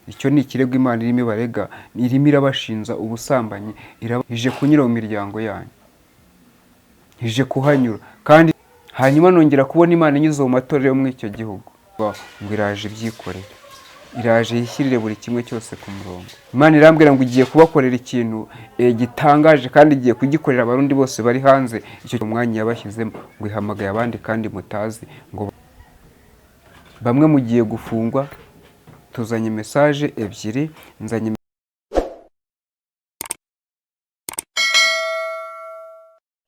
Icyo ni ikirego Imana irimo ibarega, irimo irabashinza ubusambanyi, ije kunyura mu miryango yanyu, ije kuhanyura. Kandi hanyuma nongera kubona Imana inyuze mu matorero yo muri icyo gihugu, ngo iraje ibyikorere, iraje yishyirire buri kimwe cyose ku murongo. Imana irambwira ngo igiye kubakorera ikintu gitangaje, kandi igiye kugikorera Abarundi bose bari hanze. Icyo mwanya yabashyizemo, ngo ihamagaye abandi kandi mutazi, ngo bamwe mugiye gufungwa. Tuzanye message ebyiri, nzanye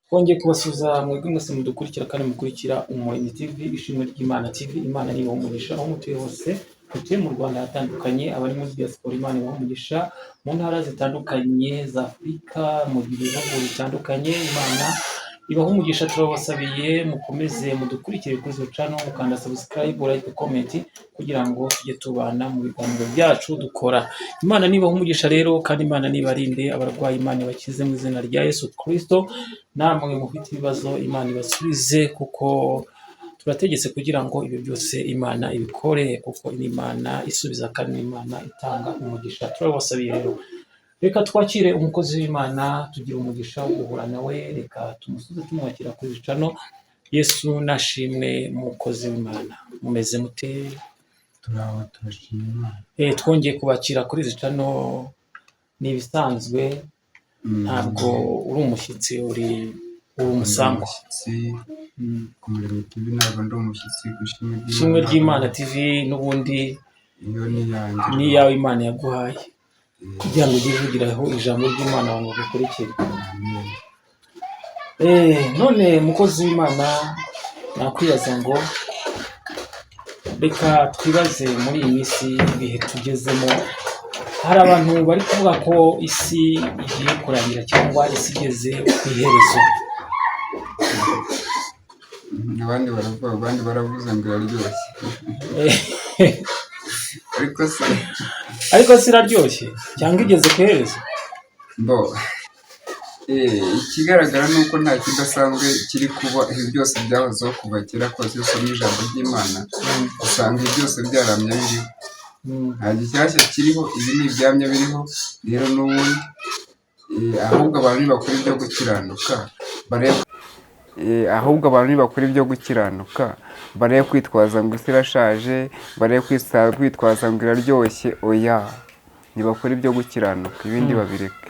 Twongeye kubasuhuza mwebwe mwese mudukurikira kandi mukurikira Umuremyi TV, Ishimwe ry'Imana TV. Imana ni umugisha aho mutuye hose, mutuye mu Rwanda hatandukanye, abari muri diaspora Imana ibahe umugisha, mu ntara zitandukanye za Afurika, mu bihugu bitandukanye, Imana ibahe umugisha. Turabasabiye mukomeze mudukurikire kuri izo channel, mukanda subscribe, like, comment, kugira ngo tujye tubana mu biganiro byacu dukora. Imana nibahe umugisha rero, kandi Imana nibarinde abarwayi, Imana ibakize mu izina rya Yesu Kristo. Namwe mufite ibibazo Imana ibasubize, kuko turategetse kugira ngo ibyo byose Imana ibikore, kuko ni Imana isubiza kandi ni Imana itanga umugisha. Turabasabiye rero, reka twakire umukozi w'Imana, tugira umugisha wo guhura nawe. Reka tumusuze tumwakira kuri channel. Yesu nashimwe, umukozi w'Imana, mumeze mute? Turaho, turashima Imana. Twongeye kubakira kuri izi channel, ni ibisanzwe, ntabwo uri umushyitsi, uri umusangwa. Umushyitsi ku Muremyi TV ntabwo ndi umushyitsi, ku Ishimwe Ishimwe ry'Imana TV n'ubundi iyo ni iyanjye. Ni iyawe, Imana yaguhaye kugira ngo ujye uvugiraho ijambo ry'Imana abantu bagukurikire. Amen. None mukozi w'Imana, nakwibaza ngo reka twibaze muri iyi minsi, ibihe tugezemo, hari abantu bari kuvuga ko isi igiye kurangira cyangwa isi igeze ku iherezo. Abandi baravuga, abandi baravuze ngo iraryoshye, ariko se Ariko se iraryoshye cyangwa igeze ku iherezo? Bo ikigaragara ni uko nta kidasanzwe kiri kuba. Ibi byose byahozeho kuva kera kose. Iyo usomye ijambo ry'Imana usanga ibi byose byaramye biriho. Nta gishyashya kiriho, ibi ni ibyamye biriho rero n'ubundi. Ahubwo abantu nibakora ibyo gukiranuka barebe, ahubwo abantu nibakora ibyo gukiranuka barebe kwitwaza ngo isi irashaje, barebe kwitwaza ngo iraryoshye. Oya, ntibakora ibyo gukiranuka, ibindi babireke.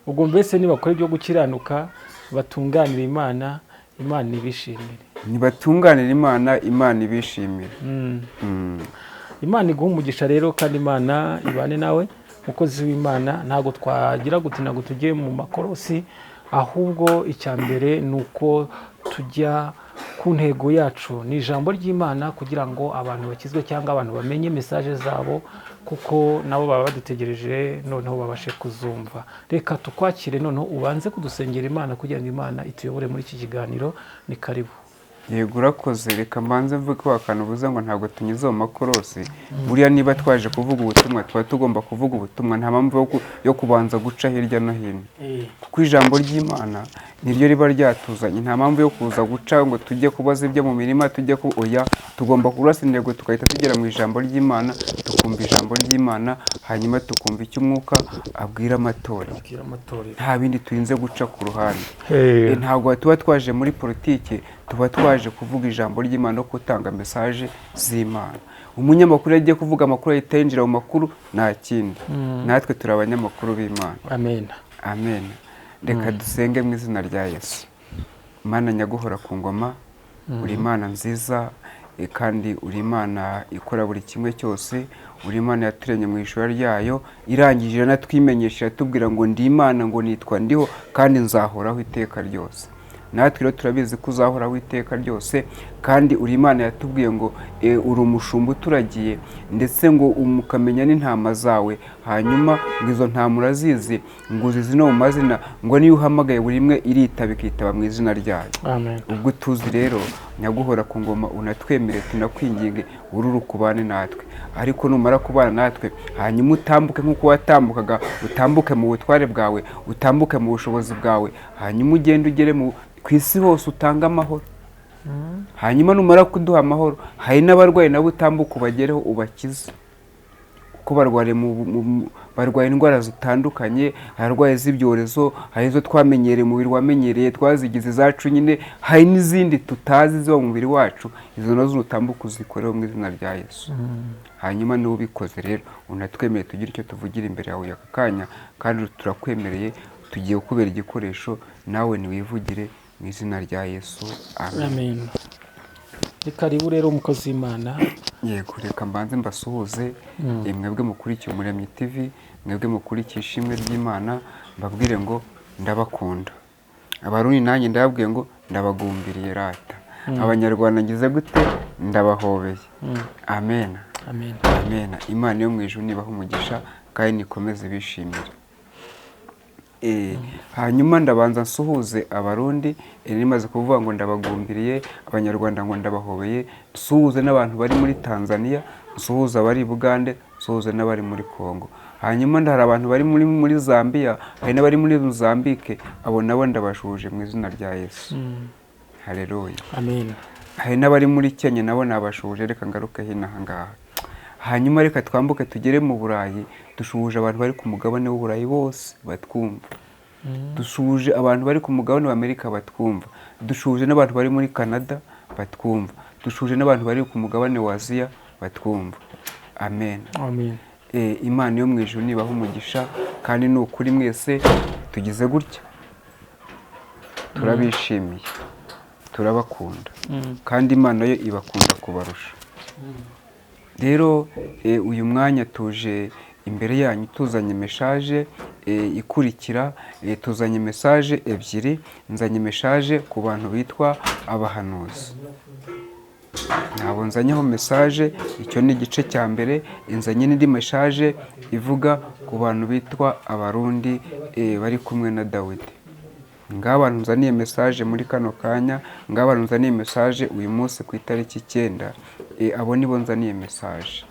Ubwo mbese nibakora ibyo gukiranuka, batunganira Imana, Imana ibishimire. Nibatunganira Imana, Imana ibishimire. Imana iguha umugisha rero, kandi Imana ibane nawe, mukozi w'Imana. Ntabwo twagira gute, ntabwo tugiye mu makorosi, ahubwo icya mbere ni uko tujya ku ntego yacu, ni ijambo ry'Imana, kugira ngo abantu bakizwe cyangwa abantu bamenye message zabo, kuko nabo baba badutegereje, noneho babashe kuzumva. Reka tukwakire, noneho ubanze kudusengera Imana kugira ngo Imana ituyobore muri iki kiganiro. Ni karibu. Yego, urakoze. Reka mbanze mvuge ko akantu uvuze ngo ntabwo tunyuze mu makorosi, buriya niba twaje kuvuga ubutumwa tuba tugomba kuvuga ubutumwa, nta mpamvu yo kubanza guca hirya no hino, kuko ijambo ry'Imana niryo riba ryatuzanye. Nta mpamvu yo kuza guca ngo tujye kubaza ibyo mu mirima, tujye ku oya, tugomba kurasa intego tugahita tugera mu ijambo ry'Imana, tukumva ijambo ry'Imana, hanyuma tukumva icyo Umwuka abwira amatorero. Abwira amatorero. Nta bindi turinze guca ku ruhande. Ntabwo tuba twaje muri politiki, tuba twaje kuvuga ijambo ry'Imana no gutanga message z'Imana. Umunyamakuru iyo agiye kuvuga amakuru ahita yinjira mu makuru, nta kindi. Natwe turi abanyamakuru b'Imana. Amen. Amen. Reka dusenge mu izina rya Yesu. Mana nyaguhora ku ngoma, uri Imana nziza, kandi uri Imana ikora buri kimwe cyose, uri Imana yaturemye mu ishuri ryayo, irangije iranatwimenyesha, iratubwira ngo ndi Imana, ngo nitwa ndiho kandi nzahoraho iteka ryose. Natwe rero turabizi ko uzahoraho iteka ryose, kandi uri Imana yatubwiye ngo uri umushumba uturagiye, ndetse ngo ukamenya n'intama zawe, hanyuma ngo izo ntama urazizi, ngo uzizi no mu mazina, ngo niyo uhamagaye buri imwe iritaba, ikitaba mu izina ryayo. Amen. Ubwo tuzi rero nyaguhora ku ngoma, unatwemere, tunakwinginge ururu kubane natwe, ariko numara kubana natwe hanyuma utambuke nk'uko watambukaga, utambuke mu butware bwawe, utambuke mu bushobozi bwawe, hanyuma ugende ugere ku isi hose utange amahoro. Hanyuma numara kuduha amahoro, hari n'abarwayi nabo utambuka ubagereho ubakize. Kuko barwaye indwara zitandukanye, hari arwaye z'ibyorezo, hari izo twamenyereye umubiri wamenyereye twazigize izacu nyine, hari n'izindi tutazi ziba mu mubiri wacu, izo nazo utambuka uzikoreho mu izina rya Yesu. Hanyuma niba ubikoze rero unatwemereye tugire icyo tuvugira imbere yawe aka kanya, kandi turakwemereye tugiye kukubera igikoresho, nawe niwivugire mu izina rya Yesu, amen. Amen. Ni karibu rero umukozi w'Imana. Yego, reka mbanze mbasuhuze mwebwe mukurikiye Umuremyi TV, mwebwe mukurikiye Ishimwe ry'Imana, mbabwire ngo ndabakunda. Abarundi nanjye ndababwiye ngo ndabagumbiriye rata. Abanyarwanda ngize gute? Ndabahobeye. Amen. Amen. Amen. Imana yo mu ijuru nibaha umugisha kandi nikomeze bishimire. Hanyuma ndabanza nsuhuze Abarundi, nimaze kuvuga ngo ndabagumbiriye, Abanyarwanda ngo ndabahobeye, nsuhuze n'abantu bari muri Tanzania, nsuhuze abari i Bugande, nsuhuze n'abari muri Congo. Hanyuma hari abantu bari muri Zambia, hari n'abari muri Mozambique, abo nabo ndabashuhuje mu izina rya Yesu. Haleluya. Amen. Hari n'abari muri Kenya nabo nabashuhuje, reka ngaruke hino aha ngaha. Hanyuma reka twambuke tugere mu Burayi, dushuhuje abantu bari ku mugabane w'Uburayi bose batwumva. Dushuhuje abantu bari ku mugabane wa Amerika batwumva. Dushuhuje n'abantu bari muri Canada batwumva. Dushuhuje n'abantu bari ku mugabane wa Aziya batwumva. Amen. Amen. Imana yo mu ijuru nibaha umugisha, kandi ni ukuri mwese tugize gutya turabishimiye, turabakunda, kandi Imana yo ibakunda kubarusha. Rero uyu mwanya tuje imbere yanyu tuzanye message ikurikira, tuzanye message ebyiri. Nzanye message ku bantu bitwa abahanuzi. Ntabwo nzanyeho message, icyo ni igice cya mbere. Nzanye n'indi message ivuga ku bantu bitwa Abarundi bari kumwe na Dawidi. Ngaho abantu nzaniye message muri kano kanya, ngaho abantu nzaniye message uyu munsi ku itariki 9, abo nibo nzaniye message.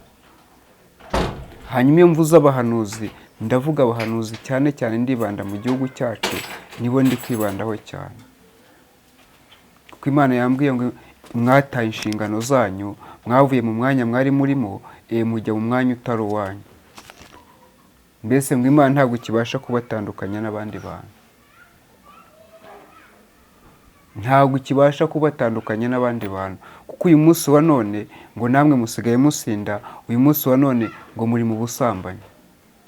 Hanyuma iyo mvuze abahanuzi, ndavuga abahanuzi cyane cyane ndibanda mu gihugu cyacu, nibo ndi kwibandaho cyane. Kuko Imana yambwiye ngo mwataye inshingano zanyu, mwavuye mu mwanya mwari murimo, mujya mu mwanya utari uwanyu. Mbese ngo Imana ntabwo kibasha kubatandukanya n'abandi bantu. Ntabwo kibasha kubatandukanya n'abandi bantu. Kuko uyu munsi wa none ngo namwe musigaye musinda, uyu munsi wa none ngo muri mu busambanyi.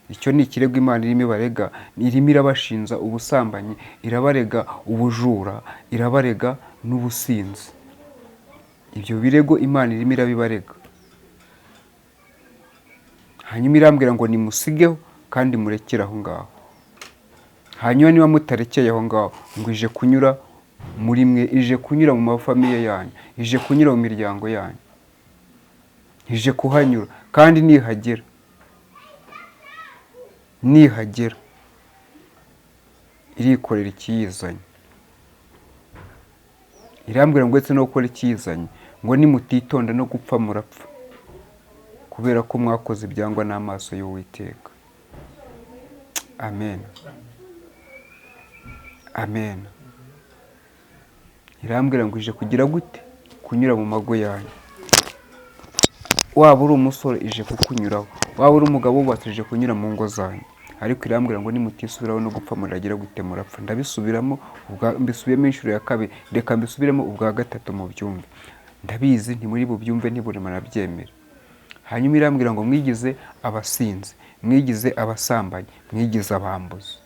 Icyo ni ikirego Imana irimo ibarega, irimo irabashinza ubusambanyi, irabarega ubujura, irabarega n'ubusinzi. Ibyo birego Imana irimo irabibarega. Hanyuma irambwira ngo nimusigeho kandi murekere aho ngaho. Hanyuma niba mutarekeye aho ngaho, ngo ije kunyura muri mwe, ije kunyura mu mafamiye yanyu, ije kunyura mu miryango yanyu, ije kuhanyura. Kandi nihagera, nihagera irikorera ikiyizanye. Irambwira ngo uretse no gukora ikiyizanye, ngo nimutitonda no gupfa murapfa, kubera ko mwakoze ibyangwa n'amaso y'Uwiteka. Amen. Amen. Irambwira ngo ije kugira gute? Kunyura mu mago yanyu. Waba uri umusore ije kukunyuraho, waba uri umugabo wubatse ije kunyura mu ngo zanyu. Ariko irambwira ngo nimutisubiraho no gupfa muragira gute? Murapfa. Ndabisubiramo, mbisubiyemo inshuro ya kabiri, reka mbisubiremo ubwa gatatu mu byumve. Ndabizi ntimuri bubyumve, ntiburi murabyemera. Hanyuma irambwira ngo mwigize abasinzi, mwigize abasambanyi, mwigize abambuzi.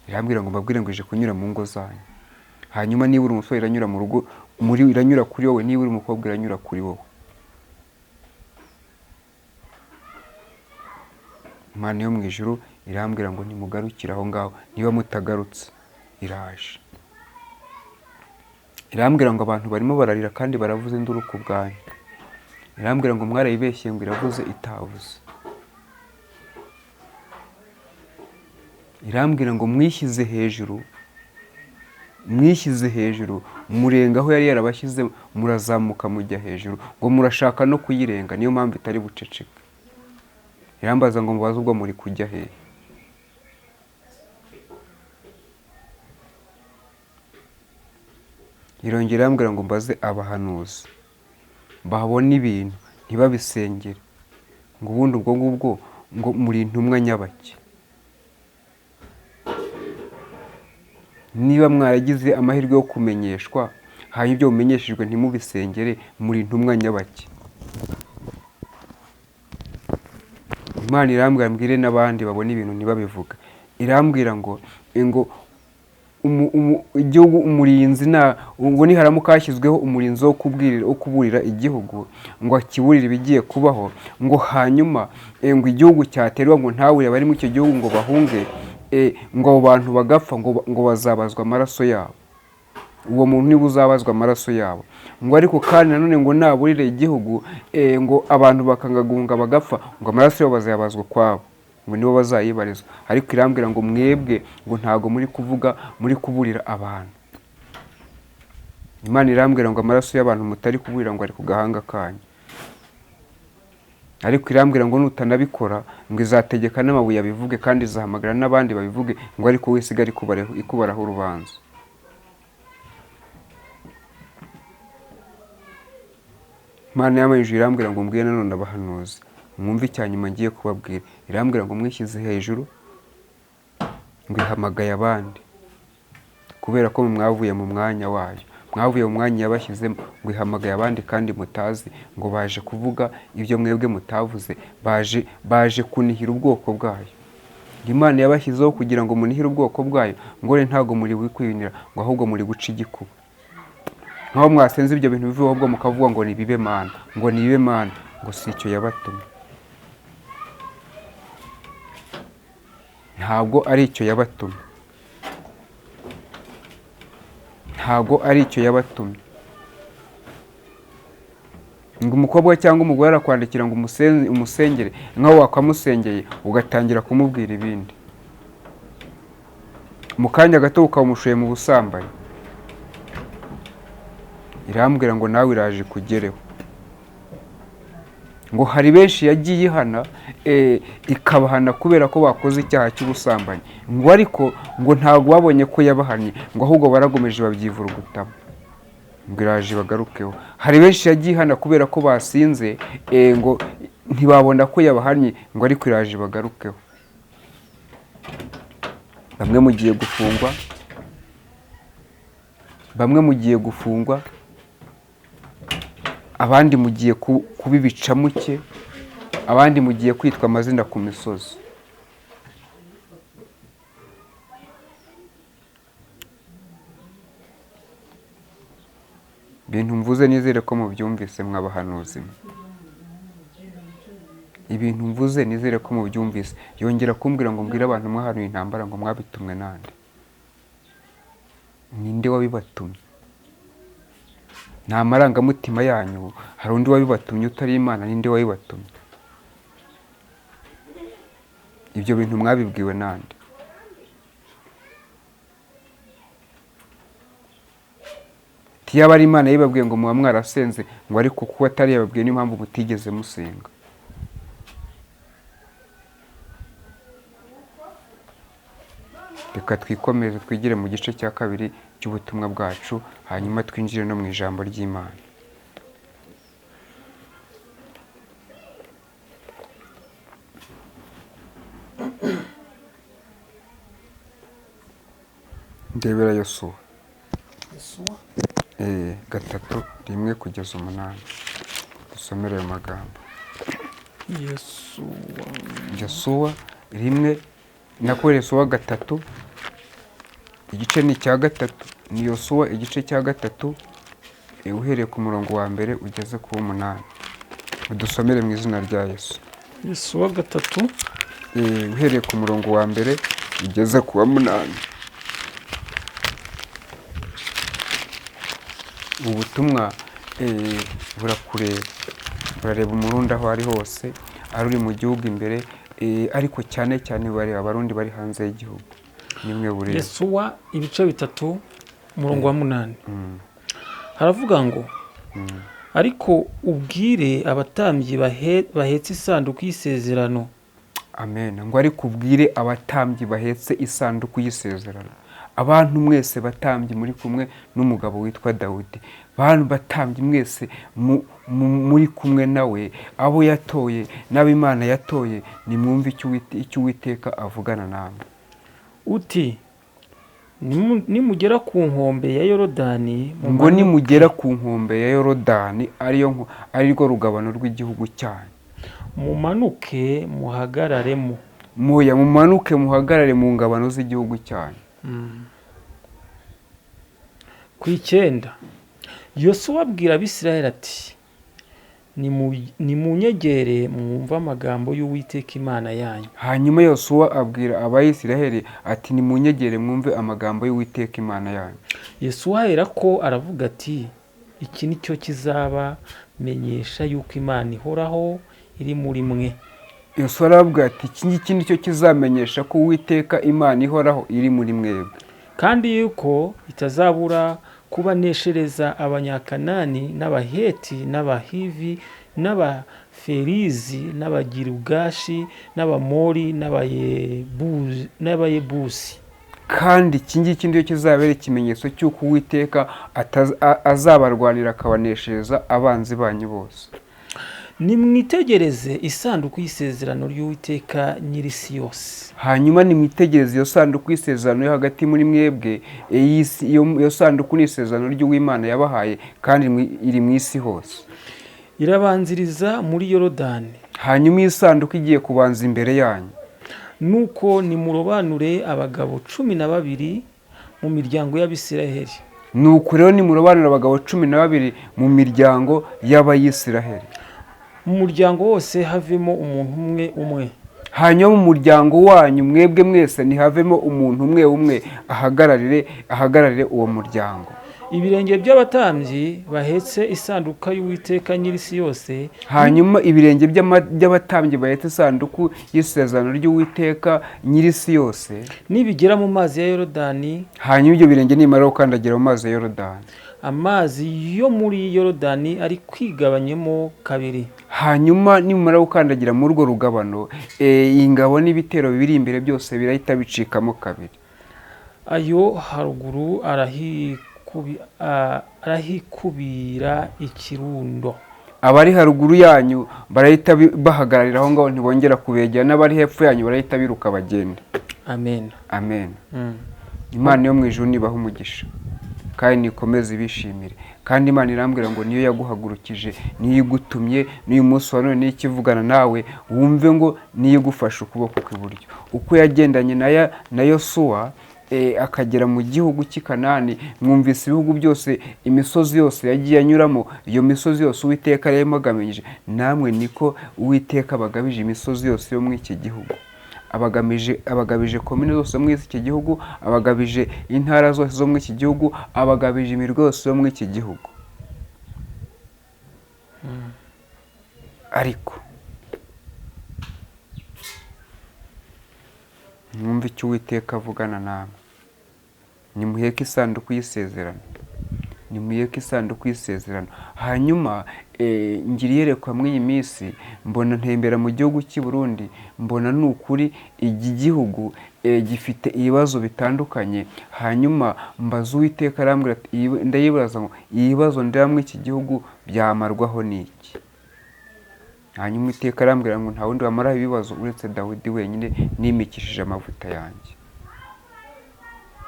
Irambwira ngo mbabwire ngo ije kunyura mu ngo zanyu. Hanyuma niba uri umusore iranyura mu rugo, muri iranyura kuri wowe, niba uri umukobwa iranyura kuri wowe. Imana yo mu ijuru irambwira ngo nimugarukire aho ngaho, niba mutagarutse iraje. Irambwira ngo abantu barimo bararira kandi baravuze induru ku bwanyu. Irambwira ngo mwarayibeshye ngo iravuze itavuze. Irambwira ngo mwishyize hejuru, mwishyize hejuru, murenga aho yari yarabashyize, murazamuka mujya hejuru, ngo murashaka no kuyirenga, niyo mpamvu itari buceceka. Irambaza ngo mubaze ubwo muri kujya hehe. Irongera irambwira ngo mbaze abahanuzi babona ibintu ntibabisengere, ngo ubundi ubwo ngubwo ngo muri intumwa nyabaki. Niba mwaragize amahirwe yo kumenyeshwa, hanyuma ibyo mumenyeshejwe ntimubisengere, muri intumwa nyabaki. Imana irambwira mbwire n'abandi babona ibintu ntibabivuga, irambwira ngo igihugu umurinzi na ngo niharamuka hashyizweho umurinzi wo kuburira igihugu ngo akiburire ibigiye kubaho, ngo hanyuma ngo igihugu cyaterwa ngo ntawure abari mu icyo gihugu ngo bahunge, ngo abo bantu bagapfa, ngo bazabazwa amaraso yabo. Uwo muntu niwe uzabazwa amaraso yabo. Ngo ariko kandi nanone ngo naburire igihugu, ngo abantu bakanga guhunga bagapfa, ngo amaraso yabo bazayabazwa kwabo, ngo nibo bazayibarizwa. Ariko irambwira ngo mwebwe ngo ntago muri kuvuga, muri kuburira abantu. Imana irambwira ngo amaraso y'abantu mutari kuburira ngo ari ku gahanga kanyu. Ariko irambwira ngo nutanabikora ngo izategeka n'amabuye abivuge, kandi izahamagara n'abandi babivuge, ngo ariko we isigare ikubaraho urubanza. Imana y'amajuru irambwira ngo mbwire nanone abahanuzi, mwumve icya nyuma ngiye kubabwira. Irambwira ngo mwishyize hejuru, ngo ihamagaye abandi, kubera ko mwavuye mu mwanya wayo, mwavuye mu mwanya yabashyizemo, ngo ihamagaye abandi kandi mutazi, ngo baje kuvuga ibyo mwebwe mutavuze, baje kunihira ubwoko bwayo. Imana yabashyizeho kugira ngo munihire ubwoko bwayo, ngo re ntago muri kwinira, ngo ahubwo muri guca igikuba. Nkaho mwasenze ibyo bintu bivuye ahubwo mukavuga ngo ni bibe Mana, ngo ni bibe Mana, ngo si icyo yabatumye. Ntabwo ari icyo yabatumye. Ntabwo ari icyo yabatumye. Ngo umukobwa cyangwa umugore arakwandikira ngo umusengere, nkaho wakamusengeye ugatangira kumubwira ibindi. Mu kanya gato ukamushoye mu busambanyi. Irambwira ngo nawe iraje kugereho. Ngo hari benshi yagiye ihana, ikabahana kubera ko bakoze icyaha cy'ubusambanyi, ngo ariko ngo ntabwo babonye ko yabahanye, ngo ahubwo baragomeje babyivurugutamo, ngo iraje bagarukeho. Hari benshi yagiye ihana kubera ko basinze, ngo ntibabona ko yabahanye, ngo ariko iraje bagarukeho. Bamwe mugiye gufungwa, bamwe mugiye gufungwa, abandi mugiye kubibicamuke, abandi mugiye kwitwa amazina ku misozi. Ibintu mvuze nizere ko mubyumvise mwabahanuzi. Ibintu mvuze nizere ko mubyumvise. Yongera kumbwira ngo mbwire abantu mwahanuye intambara ngo mwabitumwe nande. Ninde wabibatumye? Nta marangamutima yanyu, hari undi wabibatumye utari Imana, ninde wabibatumye? Ibyo bintu mwabibwiwe nande? Tiyaba ari Imana yibabwiye ngo muba mwarasenze, ngo ariko kuko atari yababwiye niyo mpamvu mutigeze musenga. Reka twikomeze twigire mu gice cya kabiri cy'ubutumwa bwacu, hanyuma twinjire no mu ijambo ry'Imana. Ndebera Yosuwa. 3:1 kugeza 8. Dusomere ayo magambo. Yosuwa 1 nako Yosuwa 3, igice ni cya 3, ni Yosuwa igice cya 3, uhereye ku murongo wa mbere ugeze ku 8. Udusomere mu izina rya Yesu. Yosuwa 3, uhereye ku murongo wa mbere ugeze ku 8. Ubutumwa burakureba, burareba umurundi aho ari hose, ari uri mu gihugu imbere, ariko cyane cyane bareba abarundi bari hanze y'igihugu. Nimwe bureba. Yosuwa ibice 3 umurongo wa 8. Haravuga ngo ariko ubwire abatambyi bahetse isanduku y'isezerano. Amen. Ngo ariko ubwire abatambyi bahetse isanduku y'isezerano. Abantu mwese batambyi muri kumwe n'umugabo witwa Dawidi, bantu batambyi mwese muri kumwe nawe, abo yatoye n'abo Imana yatoye, nimwumve icyo Uwiteka avugana namwe. Uti nimugera ku nkombe ya Yorodani, ngo nimugera ku nkombe ya Yorodani, ari rwo rugabano rw'igihugu cyanyu, mumanuke muhagararemo. Mumanuke muhagarare mu ngabano z'igihugu cyanyu. Ku 9, Yosuwa abwira Abisirayeli ati nimunyegere mwumve amagambo y'Uwiteka Imana yanyu. Hanyuma Yosuwa abwira Abayisiraheli ati nimunyegere mwumve amagambo y'Uwiteka Imana yanyu. Yosuwa aherako aravuga ati iki ni cyo kizabamenyesha yuko Imana ihoraho iri muri mwe. Yosuwa aravuga ati iki ngiki ni cyo kizamenyesha ko Uwiteka Imana ihoraho iri muri mwebwe, kandi yuko itazabura kubaneshereza Abanyakanani n'Abaheti n'Abahivi n'Abaferizi n'Abagirugashi n'Abamori n'Abayebusi. Kandi iki ngiki nicyo kizabera ikimenyetso cy'uko Uwiteka azabarwanira akabaneshereza abanzi banyu bose. Nimwitegereze isanduku y'isezerano ry'Uwiteka nyir'isi yose. Hanyuma nimwitegereze iyo sanduku y'isezerano yo hagati muri mwebwe, iyo sanduku ni isezerano ry'Uwimana yabahaye kandi iri mu isi hose. Irabanziriza muri Yorodani. Hanyuma iyi sanduku igiye kubanza imbere yanyu. Nuko nimurobanure abagabo 12 mu miryango y'Abisiraheli. Nuko rero nimurobanure abagabo 12 mu miryango y'Abayisiraheli. Mu muryango wose havemo umuntu umwe umwe. Hanyuma mu muryango wanyu mwebwe mwese ntihavemo umuntu umwe umwe ahagararire uwo muryango. Ibirenge by'abatambyi bahetse isanduku y'Uwiteka nyir'isi yose. Hanyuma ibirenge by'abatambyi bahetse isanduku y'isezerano ry'Uwiteka nyir'isi yose nibigera mu mazi ya Yorodani. Hanyuma ibyo birenge nimara gukandagira mu mazi ya Yorodani, amazi yo muri Yorodani ari kwigabanyemo kabiri. Hanyuma nimumara gukandagira muri urwo rugabano, ingabo n'ibitero biri imbere byose birahita bicikamo kabiri. Ayo haruguru arahikubira ikirundo. Abari haruguru yanyu barahita bahagararira aho ngaho, ntibongera kubegera, n'abari hepfo yanyu barahita biruka bagenda. Amen. Amen. Imana yo mu ijuru nibaha umugisha kandi nikomeze ibishimire. Kandi Imana irambwira ngo niyo yaguhagurukije, niyo igutumye, n'uyu munsi wa none niyo ikivugana nawe, wumve ngo niyo igufashe ukuboko kw'iburyo. Uko yagendanye na Yosuwa akagera mu gihugu cy'i Kanani, mwumvise ibihugu byose, imisozi yose yagiye anyuramo, iyo misozi yose Uwiteka yayimugamije, namwe niko Uwiteka abagabije imisozi yose yo muri iki gihugu. Abagabije komine zose muri iki gihugu, abagabije intara zose zo muri iki gihugu, abagabije imirwa yose yo muri iki gihugu. Ariko mwumve icyo Uwiteka avugana namwe. Nimuheke isanduku y'isezerano, nimuheke isanduku y'isezerano. Hanyuma ngira iyerekwa muri iyi minsi, mbona ntembera mu gihugu cy'i Burundi, mbona ni ukuri iki gihugu gifite ibibazo bitandukanye. Hanyuma mbaza Uwiteka arambwira ati, ndayibaza ngo ibibazo ndeba muri iki gihugu byamarwaho n'iki? Hanyuma Uwiteka arambwira ngo nta wundi wamaraho ibibazo uretse Dawidi wenyine nimikishije amavuta yanjye.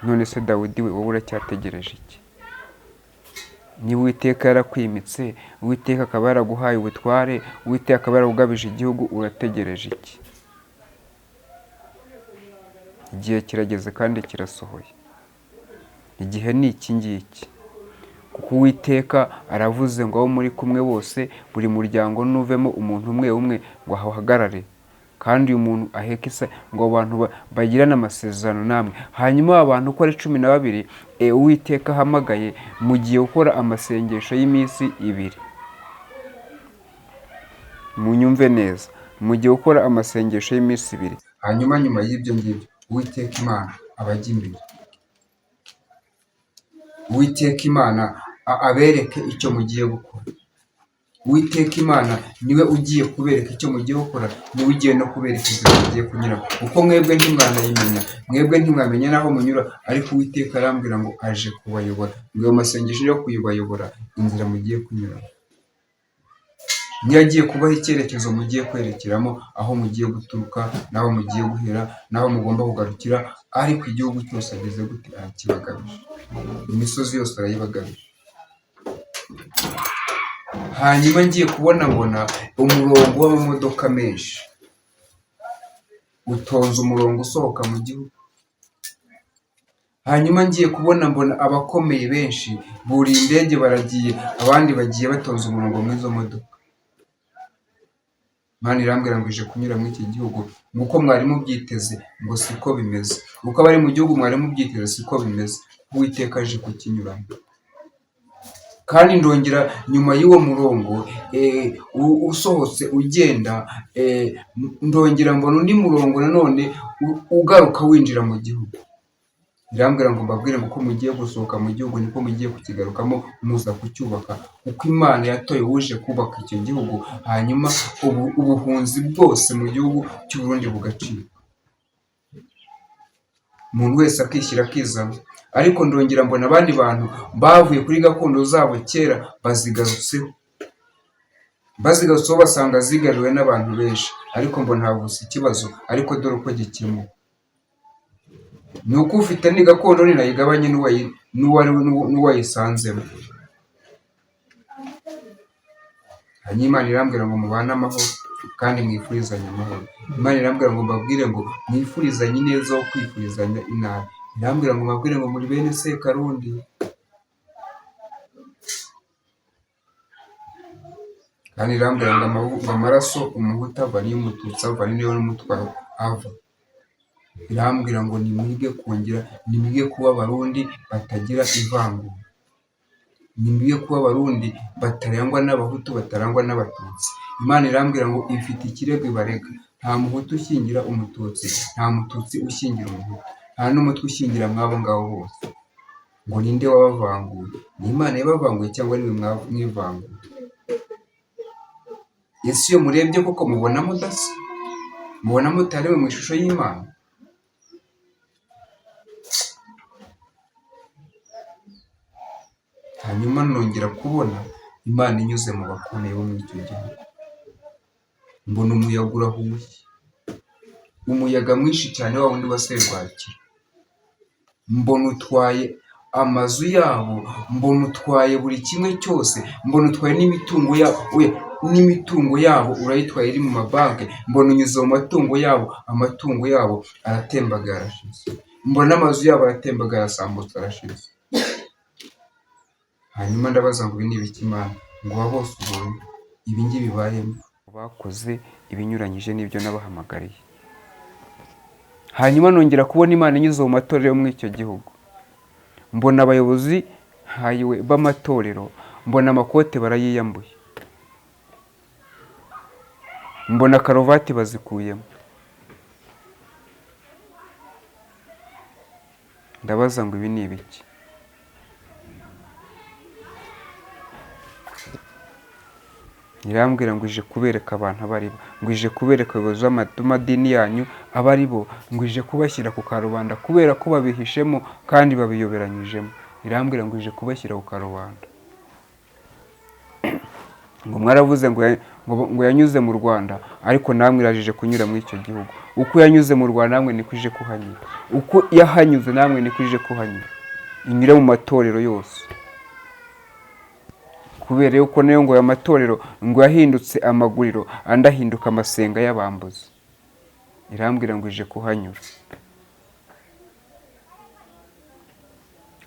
None se Dawidi we, wowe uracyategereje iki? Niba Uwiteka yarakwimitse, Uwiteka akaba yaraguhaye ubutware, Uwiteka akaba yaragugabije igihugu, urategereje iki? Igihe kirageze kandi kirasohoye. Igihe ni iki ngiki. Kuko Uwiteka aravuze ngo abo muri kumwe bose, buri muryango nuvemo umuntu umwe umwe ngo ahagarare, kandi uyu muntu aheke isa, ngo abantu bagirane amasezerano namwe. Hanyuma abantu uko ari 12, Uwiteka ahamagaye mugiye gukora amasengesho y'iminsi 2. Munyumve neza, mugiye gukora amasengesho y'iminsi 2. Hanyuma nyuma y'ibyo ngibyo Uwiteka Imana abajya imbere, Uwiteka Imana abereke icyo mugiye gukora. Uwiteka Imana niwe ugiye kubereka icyo mugiye gukora, niwe ugiye no kubereka inzira mugiye kunyura, kuko mwebwe ntimwanayimenya, mwebwe ntimwamenya n'aho munyura, ariko Uwiteka arambwira ngo aje kubayobora, ngo ayo masengesho yo kubayobora inzira mugiye kunyuramo. Niyo agiye kubaha icyerekezo mugiye kwerekeramo, aho mugiye guturuka, n'aho mugiye guhera, n'aho mugomba kugarukira, ariko igihugu cyose ageze gute arakibagabije, imisozi yose arayibagabije. Hanyuma ngiye kubona mbona umurongo w'amamodoka menshi utonze umurongo usohoka mu gihugu. Hanyuma ngiye kubona mbona abakomeye benshi buriye indege baragiye, abandi bagiye batonze umurongo muri izo modoka. Imana irambwira ngo ije kunyura muri iki gihugu, ngo uko mwari mubyiteze ngo siko bimeze, uko abari mu gihugu mwari mubyiteze siko bimeze, Uwiteka aje kukinyuramo. Kandi ndongera nyuma y'uwo murongo usohotse ugenda, ndongera mbona undi murongo nanone ugaruka winjira mu gihugu. Irambwira ngo mbabwire ngo uko mugiye gusohoka mu gihugu niko mugiye kukigarukamo muza kucyubaka, kuko Imana yatoye uje kubaka icyo gihugu, hanyuma ubuhunzi bwose mu gihugu cy'u Burundi bugacika, umuntu wese akishyira akizana. Ariko ndongera mbona abandi bantu bavuye kuri gakondo zabo kera bazigarutseho, bazigarutseho basanga zigaruriwe n'abantu benshi, ariko mbona havutse ikibazo, ariko dore uko gikemuka. Ni uko ufite ni gakondo nini ayigabanye n'uwayisanzemo. Hanyuma Imana irambwira ngo mubane amahoro kandi mwifurizanye amahoro. Imana irambwira ngo mbabwire ngo mwifurizanye ineza aho kwifurizanya inabi. Irambwira ngo mbabwire ngo muri bene Sekarundi. Kandi irambwira ngo amaraso umuhutu ava niyo umututsi ava niyo n'umutwa ava. Irambwira ngo nimwige kongera, nimwige kuba abarundi batagira ivangura, nimwige kuba abarundi batarangwa n'abahutu batarangwa n'abatutsi. Imana irambwira ngo ifite ikirego ibarega, nta muhutu ushyingira umututsi, nta mututsi ushyingira umuhutu, nta n'umutwe ushyingira mw'abo ngabo bose. Ngo ninde wabavanguye? Ni Imana yabavanguye cyangwa ni mwe mwivanguye? Ese iyo murebye koko mubona mudasa? Mubona mutarewe mu ishusho y'Imana? Hanyuma nongera kubona Imana inyuze mu bakomeye bo muri icyo gihugu. Mbona umuyaga urahushye, umuyaga mwinshi cyane wa wundi wa serwakira. Mbona utwaye amazu yabo, mbona utwaye buri kimwe cyose, mbona utwaye n'imitungo yabo, n'imitungo yabo urayitwaye iri mu mabanki, mbona unyuze mu matungo yabo, amatungo yabo aratembagara arashize, mbona amazu yabo aratembagara arasambutse arashize. Hanyuma ndabaza ngo ibi ni ibiki Imana? Ngo aba bose ubonye ibi ngibi bibayemo bakoze ibinyuranyije n'ibyo nabahamagariye. Hanyuma nongera kubona Imana inyuze mu matorero yo muri icyo gihugu. Mbona abayobozi hayiwe b'amatorero, mbona amakote barayiyambuye, mbona karuvati bazikuyemo. Ndabaza ngo ibi ni ibiki? Irambwira ngo ije kubereka abantu abo ari bo, ngo ije kubereka abayobozi b'amadini yanyu abo ari bo, ngo ije kubashyira ku karubanda kubera ko babihishemo kandi babiyoberanyijemo. Irambwira ngo ije kubashyira ku karubanda. Ngo mwaravuze ngo yanyuze mu Rwanda, ariko namwe irajije kunyura muri icyo gihugu. Uko yanyuze mu Rwanda namwe niko ije kuhanyura, uko yahanyuze namwe niko ije kuhanyura, inyure mu matorero yose. Kubera yuko nayo ngo aya matorero ngo yahindutse amaguriro, andi ahinduka amasenga y'abambuzi. Irambwira ngo ije kuhanyura,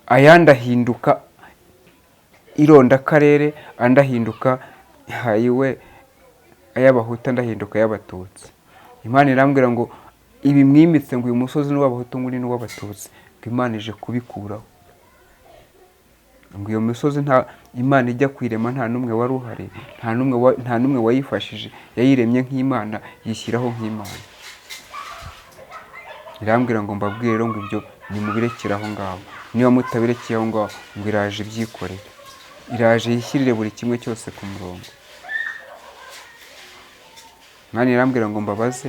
ayandi ahinduka irondakarere, andi ahinduka hayiwe ay'abahutu, andi ahinduka ay'abatutsi. Imana irambwira ngo ibi mwimitse ngo uyu musozi ni uw'abahutu ngo undi ni uw'abatutsi, ngo Imana ije kubikuraho. Ngo iyo misozi nta Imana ijya kuyirema nta n'umwe wari uhari, nta n'umwe wayifashije, yayiremye nk'Imana, yishyiraho nk'Imana. Irambwira ngo mbabwire rero ngo ibyo nimubirekere aho ngaho, niba mutabirekeye aho ngaho ngo iraje ibyikorere, iraje yishyirire buri kimwe cyose ku murongo. Imana irambwira ngo mbabaze,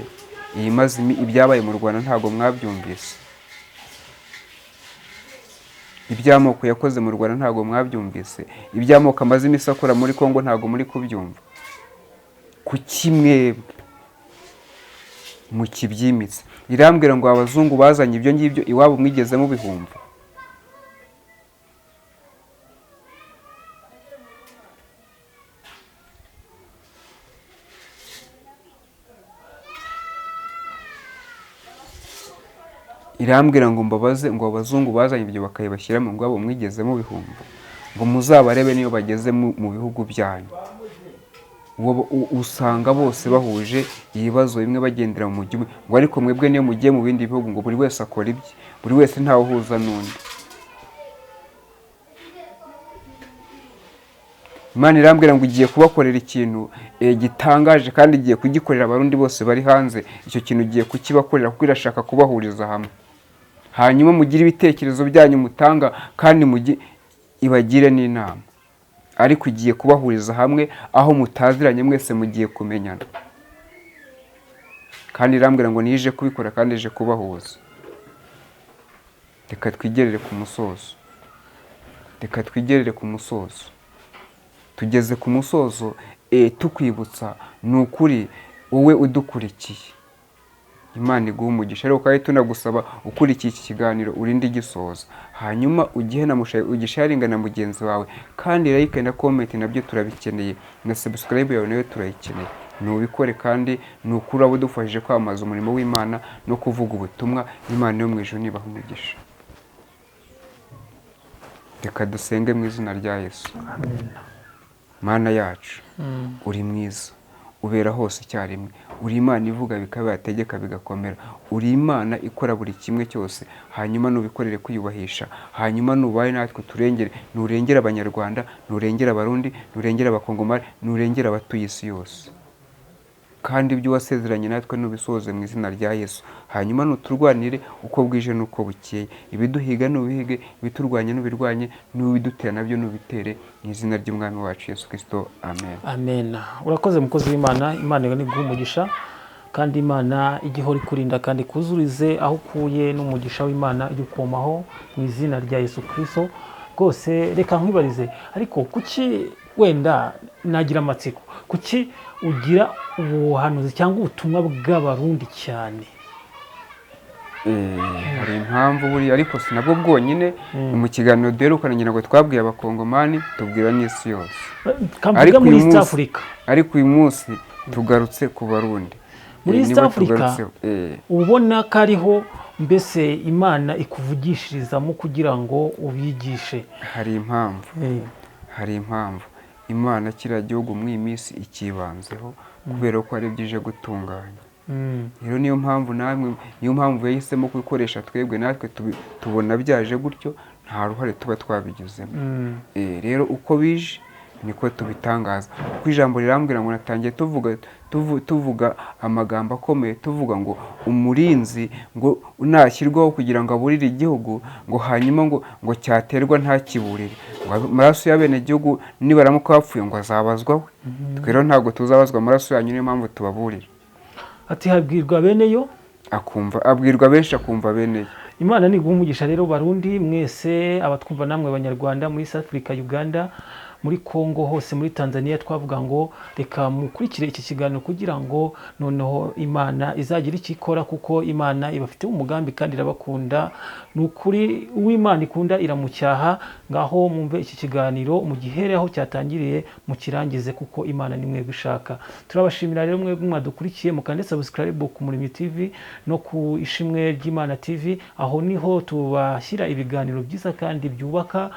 iyi maze ibyabaye mu Rwanda ntabwo mwabyumvise, iby'amoko yakoze mu Rwanda ntabwo mwabyumvise, iby'amoko amaze iminsi akora muri Kongo ntabwo muri kubyumva. Kuki mwebwe mukibyimitse? Irambwira ngo abazungu bazanye ibyo ngibyo iwabo mwigeze mubihumva? Irambwira ngo mbabaze ngo abazungu bazanye ibyo bakabibashyiramo ngo abo mwigeze mubihumva, ngo muzabarebe niyo bageze mu bihugu byanyu. Usanga bose bahuje ibibazo bimwe, bagendera mu mujyi umwe, ngo ariko mwebwe niyo mugiye mu bindi bihugu ngo buri wese akora ibye, buri wese ntawe uhuza n'undi. Imana irambwira ngo igiye kubakorera ikintu gitangaje, kandi igiye kugikorera abarundi bose bari hanze. Icyo kintu igiye kukibakorera kuko irashaka kubahuriza hamwe, hanyuma mugire ibitekerezo byanyu mutanga, kandi ibagire n'inama, ariko igiye kubahuriza hamwe aho mutaziranye mwese mugiye kumenyana. Kandi irambwira ngo nije kubikora kandi ije kubahuza. Reka twigerere ku musozo, reka twigerere ku musozo. Tugeze ku musozo, tukwibutsa ni ukuri wowe udukurikiye, Imana iguha umugisha. Ariko kandi tunagusaba ukurikiye iki kiganiro urinde igisoza, hanyuma ugihe na ugisharinga na mugenzi wawe, kandi like na comment nabyo turabikeneye, na subscribe yawe nayo turayikeneye. Nubikore kandi ni ukuri abo udufashije kwamamaza umurimo w'Imana no kuvuga ubutumwa. Imana yo mu ijuru nibaha umugisha. Reka dusenge mu izina rya Yesu. Amen. Mana yacu, uri mwiza, ubera hose icyarimwe, uri Imana ivuga bikaba, yategeka bigakomera, uri Imana ikora buri kimwe cyose. Hanyuma nubikorere kwiyubahisha, hanyuma nubaye natwe turengere, nurengere Abanyarwanda, nurengere Abarundi, nurengere Abakongomani, nurengere abatuye isi yose. Kandi ibyo wasezeranye natwe nubisohoze mu izina rya Yesu. Hanyuma nuturwanire uko bwije n'uko bukeye, ibiduhiga nubihige, ibiturwanya nubirwanye, n'ibidutera nabyo nubitere, mu izina ry'Umwami wacu Yesu Kristo, amen. Amen. Urakoze mukozi w'Imana, Imana iguhe umugisha, kandi Imana ijye ihora ikurinda kandi ikuzurize aho ukuye n'umugisha w'Imana ijye ukomaho mu izina rya Yesu Kristo. Rwose reka nkwibarize, ariko kuki wenda nagira amatsiko, kuki ugira ubuhanuzi cyangwa ubutumwa bw'abarundi cyane? Hari impamvu buriya, ariko si nabwo bwonyine. Mu kiganiro duherukana ngira ngo twabwiye Abakongomani, tubwira n'isi yose. Kamvuga Ariko muri uyu East munsi- Africa. Ariko uyu munsi tugarutse ku Barundi. Muri East Nibo Africa tugarutseho. Ubona ko ariho mbese Imana ikuvugishirizamo kugira ngo ubigishe. Hari impamvu. Hari impamvu Imana kiriya gihugu muri iyi minsi ikibanzeho, kubera ko ari byo ije gutunganya. Rero niyo mpamvu namwe, niyo mpamvu yahisemo kubikoresha twebwe, natwe tubona byaje gutyo, nta ruhare tuba twabigizemo. Rero uko bije niko tubitangaza, kuko ijambo rirambwira ngo natangiye tuvuga amagambo akomeye, tuvuga ngo umurinzi ngo nashyirwaho kugira ngo aburire igihugu, ngo hanyuma ngo cyaterwa ntakiburire, ngo amaraso y'abenegihugu nibaramuka bapfuye ngo azabazwaho. Twe rero ntabwo tuzabazwa amaraso yanyu, niyo mpamvu tubaburira. Ati habwirwa bene yo, akumva abwirwa benshi akumva bene yo. Imana ni umugisha rero Barundi mwese abatwumva namwe Banyarwanda muri South Africa, Uganda, muri Congo hose, muri Tanzania, twavuga ngo reka mukurikire iki kiganiro kugira ngo noneho Imana izagira icyo ikora, kuko Imana ibafiteho umugambi kandi irabakunda. Ni ukuri uw'Imana ikunda iramucyaha. Ngaho mwumve iki kiganiro mugihere aho cyatangiriye mukirangize, kuko Imana ni mwebwe ishaka. Turabashimira rero mwebwe mwadukurikiye, mukande subscribe ku Muremyi TV no ku Ishimwe ry'Imana TV. Aho niho tubashyira ibiganiro byiza kandi byubaka,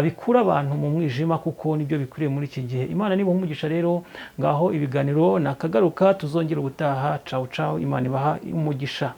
bikura abantu mu mwijima, kuko nibyo bikwiriye muri iki gihe. Imana niba umugisha rero, ngaho ibiganiro nakagaruka, tuzongera ubutaha. Ciao ciao, Imana ibaha umugisha.